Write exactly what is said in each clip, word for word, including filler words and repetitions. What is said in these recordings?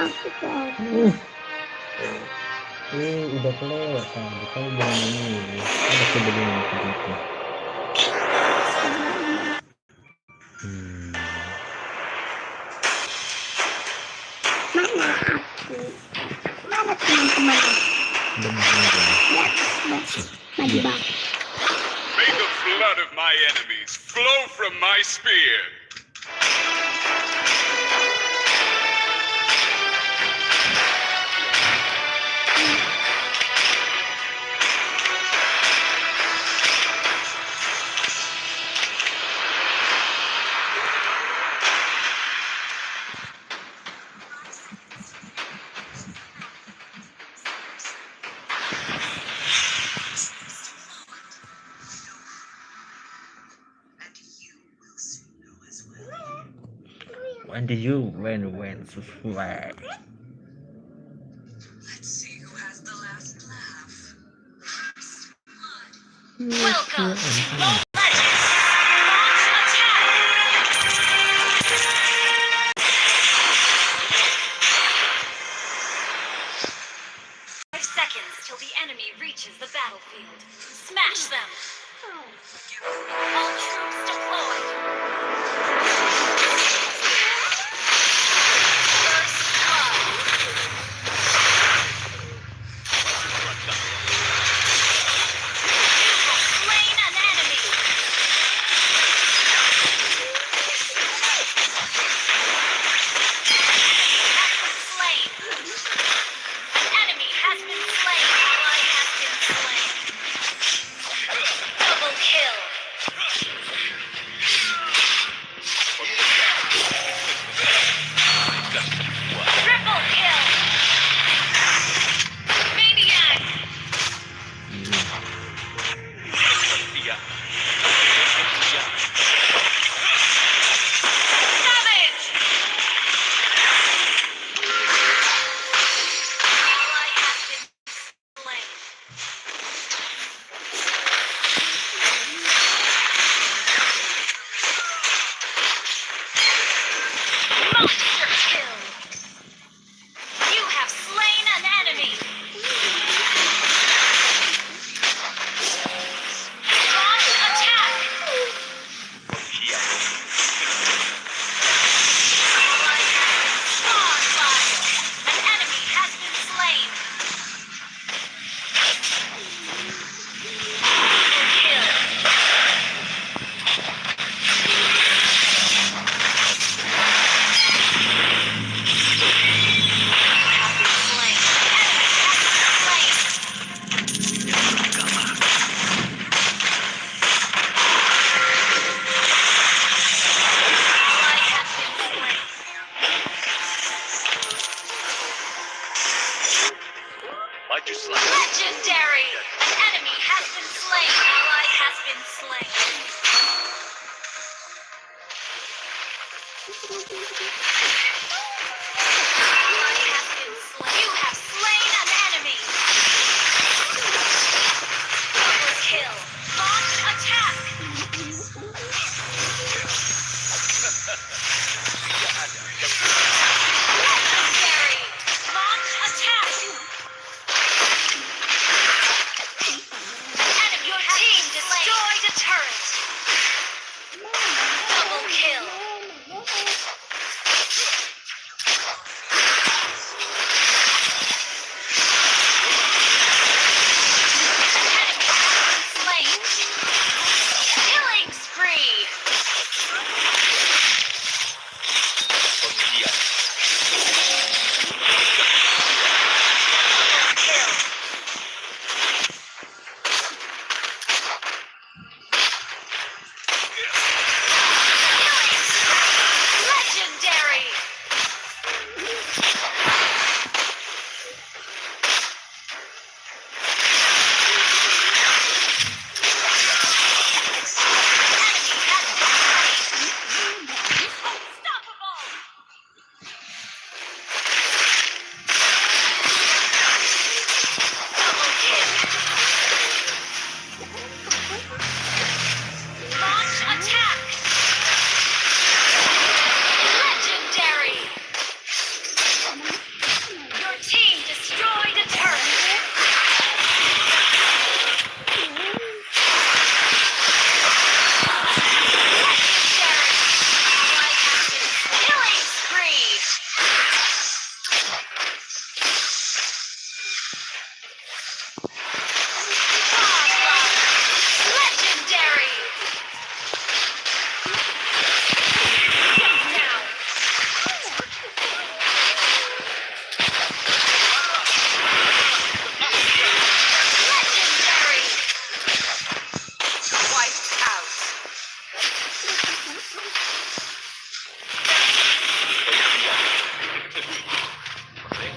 Aku tahu. Hmm. Eh, udah kelewatan, bukan belum ini. Ada sebelum itu gitu. Hmm. Mana aku? Mana teman-teman? Belum, belum, belum. Ya, ya. Maju, Bang. May the blood of my enemies flow from my spear. And you win, win, subscribe. Let's see who has the last laugh. First blood. Welcome to Mobile Legends! Launch attack! Five seconds till the enemy reaches the battlefield. Smash them! All troops deployed! First blood! You have slain an enemy! Enemy has been slain! An enemy has been slain! Ally has been slain! Double kill! Triple kill! Maniac! Savage! Ally has been slain. Monster kill! You have slain an enemy! Launch attack! Ally has been slain by an enemy has been slain! Legendary! An enemy has been slain! Ally has been slain! Ally has been slain! You have slain an enemy! Double kill! Launch attack! Legendary! Launch attack! Enemy has been slain. Your team destroyed a turret. Double kill.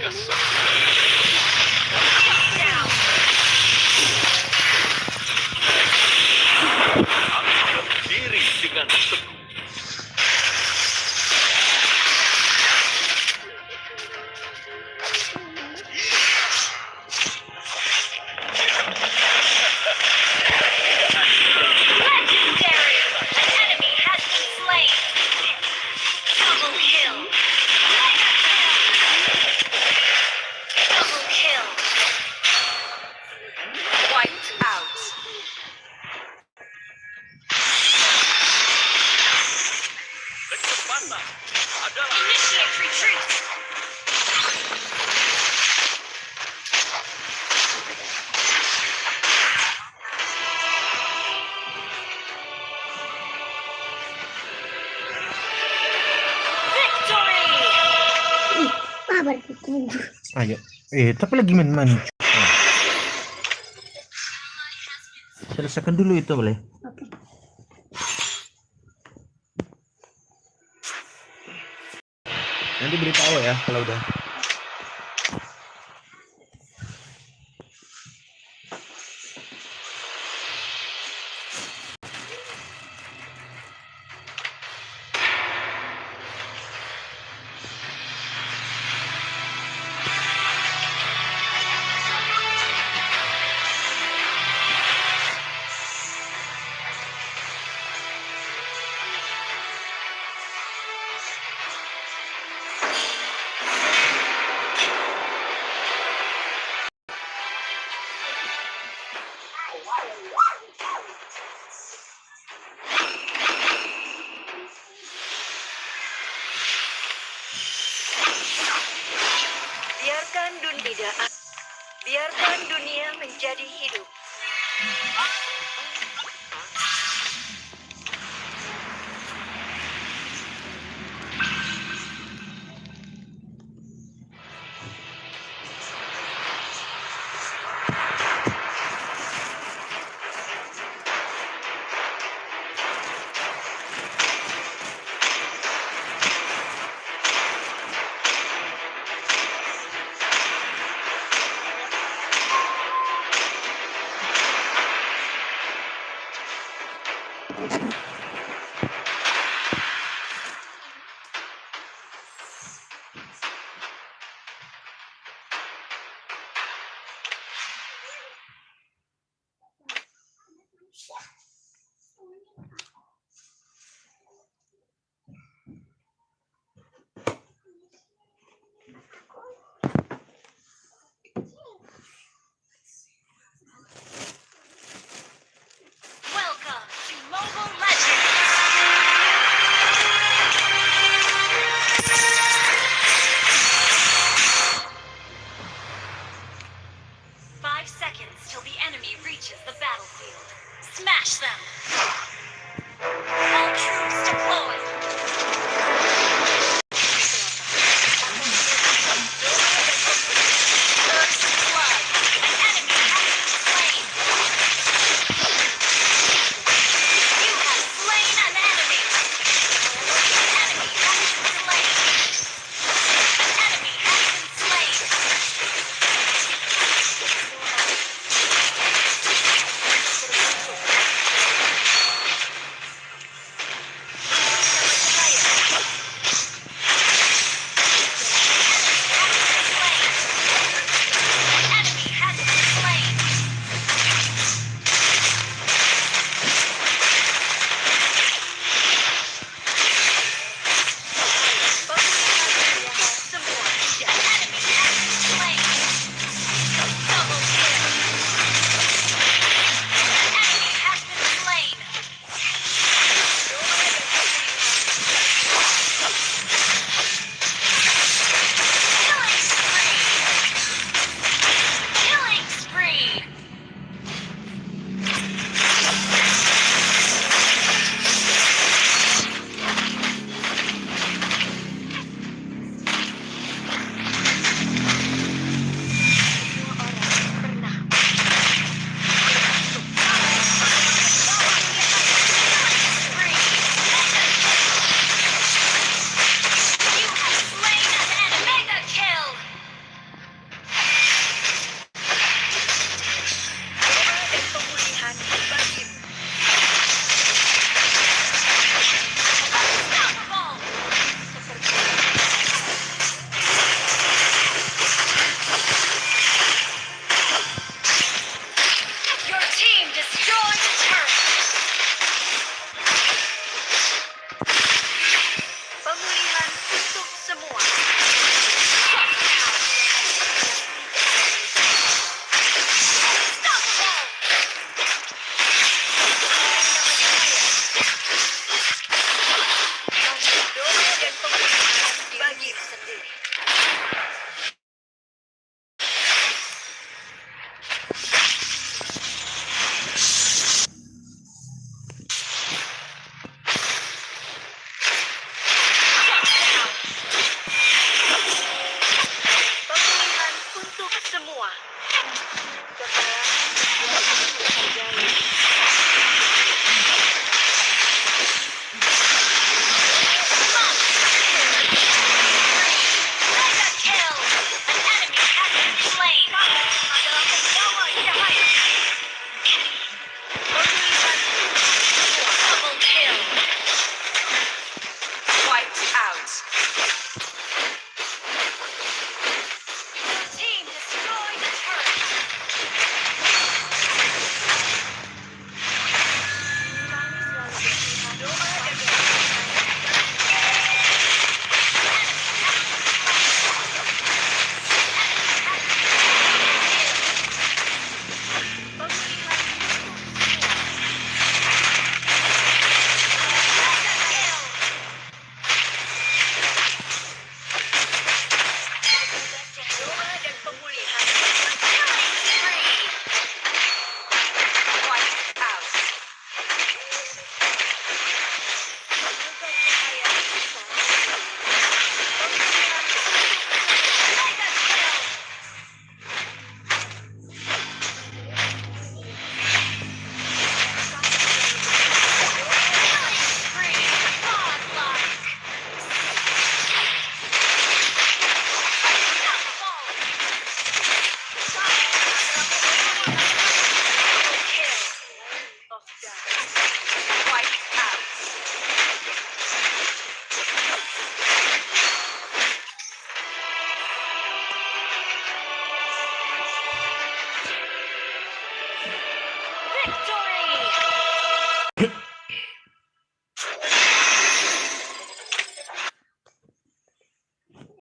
Aku berdiri dengan teguh. Legendary! An enemy has been slain. Double kill. Mega kill. Double kill. Wiped out. Kecepatan adalah Initiate retreat. Victory! Ih, mabar kuku. Ayo. Eh, tapi lagi main-main. Selesaikan dulu itu, boleh? Oke. Nanti beritahu ya kalau udah. Biarkan dunia, biarkan dunia menjadi hidup.